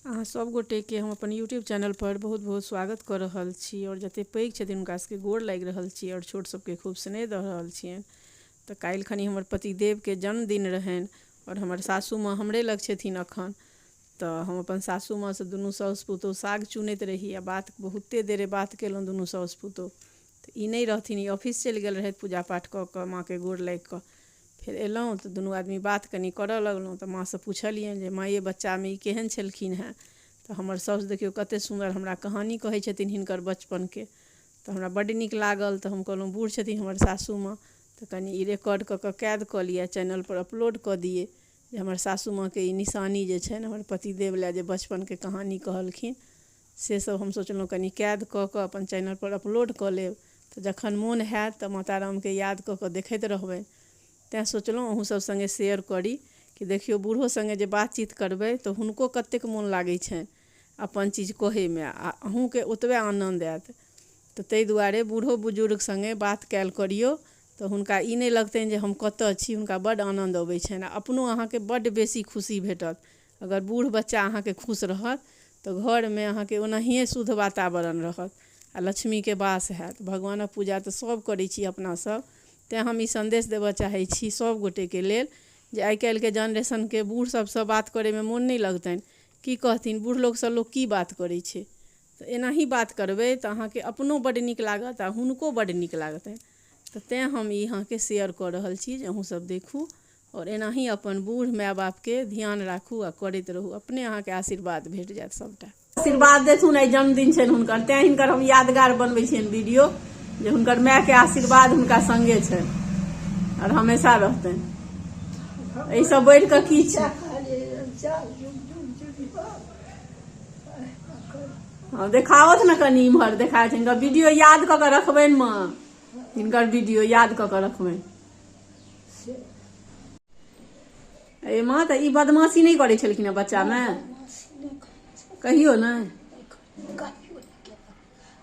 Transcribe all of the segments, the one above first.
अहाँ सब गोटेके हम अपन यूट्यूब चैनल पर बहुत बहुत स्वागत कऽ रहल छी आओर जतेक पैघ छथिन हुनका सबके गोर लागि रहल छी आओर छोट सबके खूब स्नेह दऽ रहल छियनि। तऽ काल्हि खनी हमर पतिदेवके जन्मदिन रहनि आओर हमर सासू माँ हमरे लग छथिन अखन। तऽ हम अपन सासू माँसँ दुनू साउस पुतोहु साग चुनैत रही आ बात बहुते देरे बात केलहुँ दुनू साउस पुतोहु। तऽ ई नहि रहथिन, ई ऑफिस चलि गेल रहथि पूजा पाठ कऽ कऽ माँके गोर लागि कऽ। फेर एलहुँ तऽ दुनू आदमी बात कनि करऽ लगलहुँ तऽ माँसँ पुछलियनि जे माँ ये बच्चामे ई केहन छलखिन हेँ। तऽ हमर साउस देखियौ कतेक सुन्दर हमरा कहानी कहै छथिन हिनकर बचपनके। तऽ हमरा बड्ड नीक लागल तऽ हम कहलहुँ बूढ़ छथिन हमर सासू माँ तऽ कनि ई रिकॉर्ड कऽ कऽ कैद कऽ लिअ चैनलपर अपलोड कऽ दियै जे हमर सासू माँके ई निशानी जे छनि हमर पतिदेव लए जे बचपनके कहानी कहलखिन से सब हम सोचलहुँ कनि कैद कऽ कऽ अपन चैनलपर अपलोड कऽ लेब तऽ जखन मोन हैत तऽ माता रामके याद कऽ कऽ देखैत रहबनि। तैँ सोचलहुँ अहूँ सब सङ्गे शेयर करी कि देखियौ बूढ़ो सङ्गे जे बातचीत करबै तऽ हुनको कतेक मोन लागै छनि अपन चीज कहैमे आ अहूँके ओतबे आनन्द आयत। तऽ ताहि दुआरे बूढ़ो बुजुर्ग सङ्गे बात कयल करियौ तऽ हुनका ई नहि लगतनि जे हम कतऽ छी, हुनका बड्ड आनन्द अबै छनि आ अपनो अहाँके बड्ड बेसी खुशी भेटत। अगर बूढ़ बच्चा अहाँके खुश रहत तऽ घरमे अहाँके ओनाहिए शुद्ध वातावरण रहत आ लक्ष्मीके वास हैत। भगवानक पूजा तऽ सभ करै छी अपना सभ, तैँ हम ई सन्देश देबऽ चाहै छी सभ गोटेके लेल जे आइ काल्हिके जेनरेशनके बूढ़ सभसँ बात करैमे मोन नहि लगतनि। की कहथिन, बूढ़ लोकसँ लोक की बात करै छै। तऽ एनाही बात करबै तऽ अहाँके अपनो बड्ड नीक लागत आ हुनको बड्ड नीक लागतनि। तऽ तैँ हम ई अहाँके शेयर कऽ रहल छी जे अहूँसभ देखू आओर एनाही अपन बूढ़ माय बापके ध्यान राखू आ करैत रहू, अपने अहाँके आशीर्वाद भेट जायत सभटा। आशीर्वाद देथुन, आइ जन्मदिन छनि हुनकर, तैँ हिनकर हम यादगार बनबै छियनि वीडियो जे हुनकर मायके आशीर्वाद हुनका सङ्गे छनि आओर हमेशा रहतनि। एहिसँ बढ़ि कऽ की छै। हँ देखाओत ने कनि इम्हर देखा छै हिनकर वीडियो याद कऽ कऽ रखबनि माँ, हिनकर वीडियो याद कऽ कऽ रखबनि। ए माँ तऽ ई बदमाशी नहि करै छलखिन हेँ बच्चामे कहियो नहि?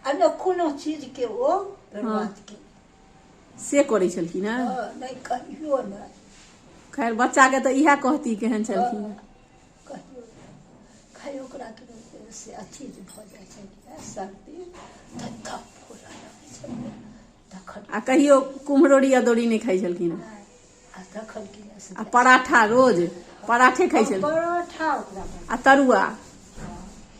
आ ने कोनो चीज के ओ बर्बाद के से करै छलखिन हेँ? नहि कहियो नहि। खैर बच्चाके तऽ इएह कहती केहन छलखिन हेँ। कहियो खाली ओकरा कि से अथी जे भऽ जाइ छै सर्दी तऽ तब फूलऽ लगै छलै तखन। आ कहियो कुम्हरौरी अदौरी नहि खाइ छलखिन हेँ? आ तखन कि से आ पराठा रोज पराठे खाइ छलखिन? पराठा ओकरा आ तरुआ,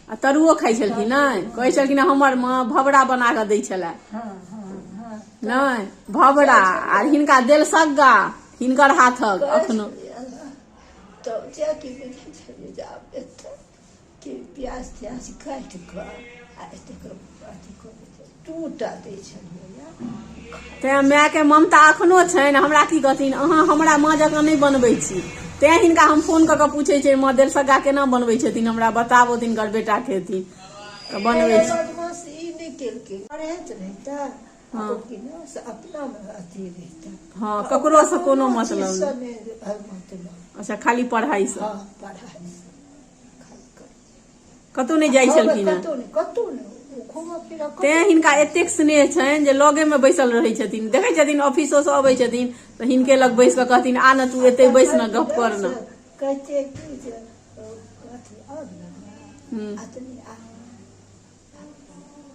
आ तरुओ खाइ छलखिन? नहि कहै छलखिन हमर माँ भवरा बना कऽ दै छलै। नहि भवरा आ हिनका देल सग्गा हिनकर हाथक अखनो। तऽ जे कि बुझै छलियै जे आब एतऽ कि प्याज त्याज काटि कऽ आ एतेक अथी कऽ दै छै, 2टा दै छलियै। तैँ मायके ममता अखनो छनि। हमरा की कहथिन, अहाँ हमरा माँ जकाँ नहि बनबै छी। तैँ हिनका हम फोन कऽ कऽ पूछै छियै, माँ देलसग्गा केना बनबै छथिन हमरा बताबो, हिनकर बेटा खेथिन तऽ बनबै छी। बदमाशी ई नहि केलकै, पढ़ैत रहितै अपना अथी रहितै। हँ ककरोसँ कोनो मतलब नहि। अच्छा खाली पढ़ाइसँ? हँ पढ़ाइसँ। कतहु नहि जाइ छलखिन हेँ? कतहु नहि, कतहु नहि घूमऽ फिरऽ। तैँ हिनका एतेक स्नेह छनि जे लगेमे बैसल रहै छथिन। देखै छथिन ऑफिसोसँ अबै छथिन तऽ हिनके लग बैस कऽ कहथिन आ ने तू एतै बैस ने गप कर ने। कहते कि जे अथी आब ने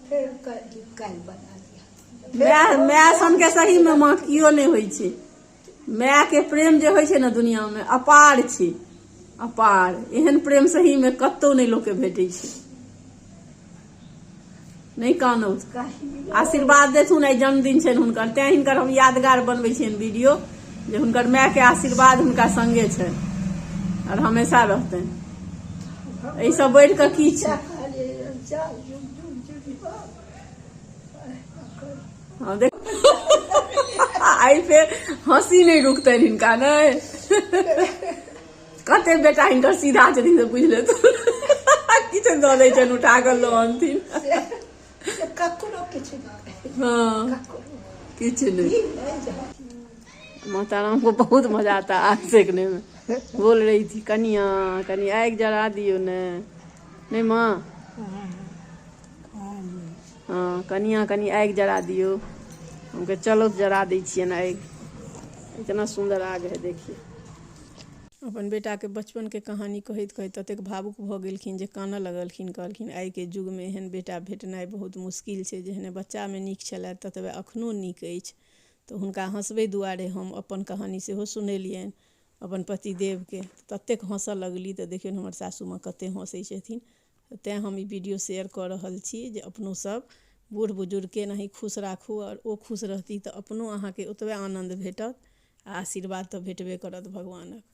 फेर काल्हि बना दिअ। माय माय सनके सहीमे माँ केओ नहि होइ छै। मायके प्रेम जे होइ छै ने दुनियामे अपार छै, अपार। एहन प्रेम सहीमे कतहु नहि लोकके भेटै छै। नहि कानू, आशीर्वाद देथुन, आइ जन्मदिन छनि हुनकर, तैँ हिनकर हम यादगार बनबै छियनि वीडियो जे हुनकर मायके आशीर्वाद हुनका सङ्गे छनि आओर हमेशा रहतनि। एहिसँ बढ़ि कऽ की छै। हँ देख आइ फेर हँसी नहि रुकतनि हिनका। नहि कते बेटा हिनकर सीधा छथिन से बुझि लेथुन, किछु दऽ दै छनि उठा कऽ लऽ अनथिन। ककरो किछु नहि। हाँ किछु नहीं। माता राम को बहुत मजा आता आग सेकने में। बोल रही थी कनिया कनि आगि जरा दियौ ने। नहीं माँ? हाँ कनिया कनि आगि जरा दियौ। हम कहे चलो जरा दै छियनि आगि। इतना सुंदर आग है देखिए। अपन बेटाके बचपनके कहानी कहैत कहैत ततेक भावुक भऽ गेलखिन जे कानऽ लगलखिन। कहलखिन आइके युगमे एहन बेटा भेटनाइ बहुत मुश्किल छै। जेहने बच्चामे नीक छलए ततबे एखनो नीक अछि। तऽ हुनका हँसबै दुआरे हम अपन कहानी सेहो सुनेलियनि अपन पतिदेवके। ततेक हँसऽ लगली तऽ देखियौन हमर सासू माँ कतेक हँसै छथिन। तैँ हम ई वीडियो शेयर कऽ रहल छी जे अपनो सब बूढ़ बुजुर्गके एनाही खुश राखू आओर ओ खुश रहती तऽ अपनो अहाँके ओतबे आनन्द भेटत आ आशीर्वाद तऽ भेटबे करत भगवानक।